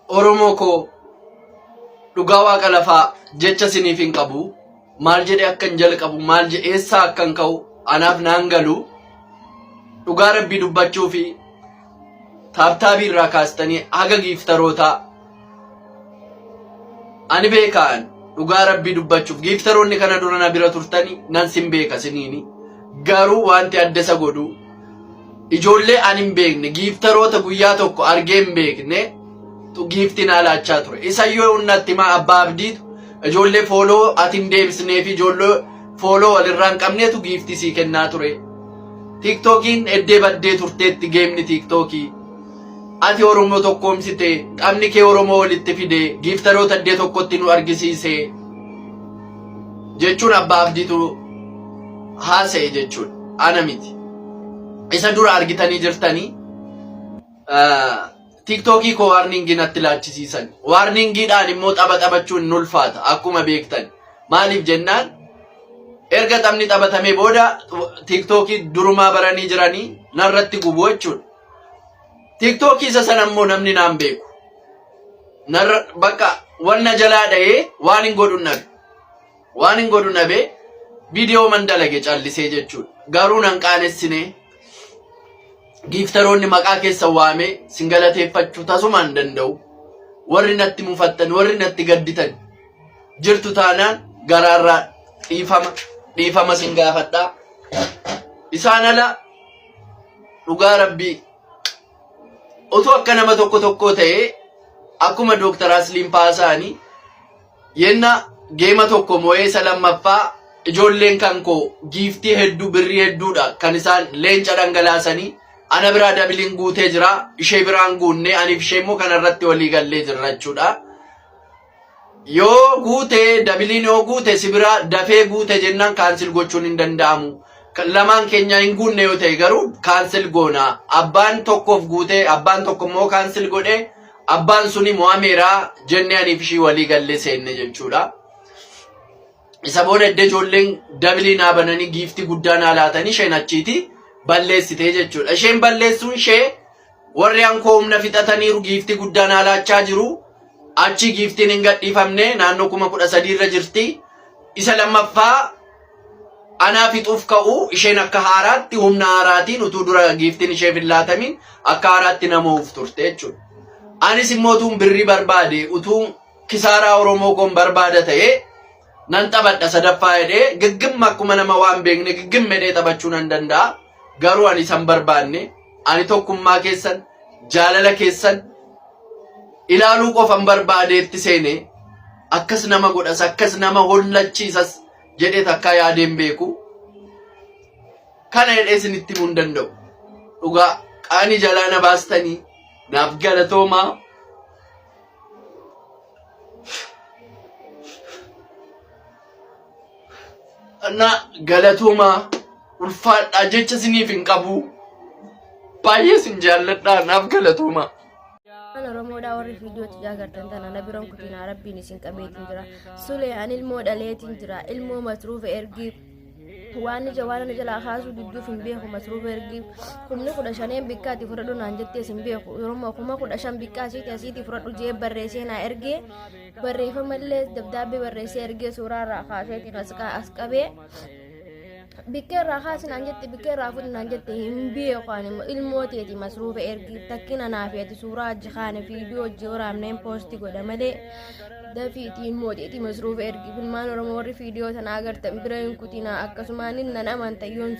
Oromoo koo dhugaa waaqa lafaa jecha isiniif hin qabu. Maal jedhee akkan jalqabu maal jedhee eessaa akkan ka'u anaaf naan galu. Dhugaa rabbii dubbachuu fi taaptaabii irraa kaastanii haga giiftarootaa ani beekaan dhugaa rabbii dubbachuuf giiftaroonni kana dura na bira turtanii nan sin beeka siniini. Garuu wanti adda isa godhu ijoollee ani hin beekne giiftaroota guyyaa tokko argee hin beekne tu giiftii naa laachaa ture. Isayyoo natti himaa abbaa abdiitu ijoollee fooloo ati hin deebisnee fi ijoollee fooloo walirraa hin qabneetu giiftii sii kennaa ture. Tiiktookiin eddee baddee turteetti geemni tiiktookii. Ati Oromoo tokkoomsite, taphni kee Oromoo walitti fide, giiftaroota iddee tokkotti nu argisiise jechuun abbaa abdiitu haasa'e jechuudha. Ana miti. Isa dura argitanii jirtanii tiiktookii koo waarningii natti laachisiisan. Waarningiidhaan immoo tapha taphachuun hin ulfaata akkuma beektan. Maaliif jennaan erga taphni taphatamee booda tiiktookii durumaa baranii jiranii narratti gubu jechuudha. Tiiktookii isa sana immoo namni naan beeku. Narra bakka wanna jalaa dha'ee waan hin godhu nabe. Waan hin godhu nabe viidiyoo man dalage callisee jechuudha. Garuu nan qaanessine giiftaroonni maqaa keessa waamee sin galateeffachuu tasuma hin danda'u. Warri natti mufattan, warri natti gadditan jirtu taanaan garaarraa dhiifama dhiifama sin gaafadhaa. Isaan ala dhugaa rabbii utuu akka nama tokko tokkoo ta'ee akkuma Dooktar Asliin Faasaanii yenna geema tokko mo'ee isa lammaffaa ijoolleen kan koo giiftii hedduu birrii hedduudha kan isaan leenca dhangalaasanii ana biraa dabiliin guutee jira ishee biraan guunnee aniif ishee immoo kanarratti walii gallee jirra jechuudha. Yoo guute dabiliin yoo guute si biraa dafee guute jennaan cancel gochuun hin danda'amu. Lamaan keenya hin guunne yoo ta'e garuu cancel goona. Abbaan tokkoof guute abbaan tokko immoo cancel godhe abbaan suni mo'ameera jennee aniif ishii walii gallee seenne jechuudha. Isa booda edda ijoolleen dabilii naa bananii giiftii guddaa naa laatanii isheen achiiti balleessite jechuudha. Isheen balleessuun ishee Warri ankoo humna fixataniiru giiftii guddaa naa laachaa jiru. Achi giiftiin hin gadhiifamne naannoo 13,000 irra jirti. Isa lammaffaa anaa fixuuf ka'u isheen akka haaraatti humna haaraatiin utuu dura giiftiin isheef hin laatamin akka haaraatti nama uuf turte jechuudha. Anis immoo utuun birrii barbaade utuun kisaaraa Oromoo koon barbaada ta'ee nan taphadha sadaffaa jedhee giggimma akkuma nama waan beekne giggimma jedhee taphachuu nan danda'a. Garuu ani isan barbaanne ani tokkummaa keessan jaalala keessan ilaaluu qofan barbaadeetti seene akkas nama godhas akkas nama hollachiisas jedhee takkaa yaadeen beeku. Kana jedhee isinitti himuu hin danda'u. Dhugaa qaanii jalaa na baastanii naaf galatoomaa. Na galatoomaa ulfaadhaa jecha isiniif hin qabu. Baay'ee isin jaalladhaa naaf galatoomaa. Afaan Oromoodhaa warri viidiyootti agartan tana na biran kutinaa rabbiin isin qabeetiin jira. Sulee an ilmoo dhaleetiin jira. Ilmoo masruufa ergii waan ija waan ana jalaa kaasuu didduuf hin beeku masruufa ergii kumni 15n bikka ati fudhadhu naan jettees hin beeku. Yeroo 15,000 bikka asiiti asiiti fudhadhu jee barreessee naa ergee barreeffama illee dabdaabbee barreessee ergee suuraa irraa kaaseetiin as qabee Bikkee irraa kaasi naan jette bikkee irraa fudhi naan jette hin beeku ani immoo ilmoo teeti masruufa ergi takkina naa feeti suuraa hojii kaane viidiyoo hojii waraabneen poosti godha malee dafiiti ilmoo teeti masruufa ergi filmaan oromoo warri viidiyoo tana agartan bira hin kutinaa akkasumaan nan amanta yoon.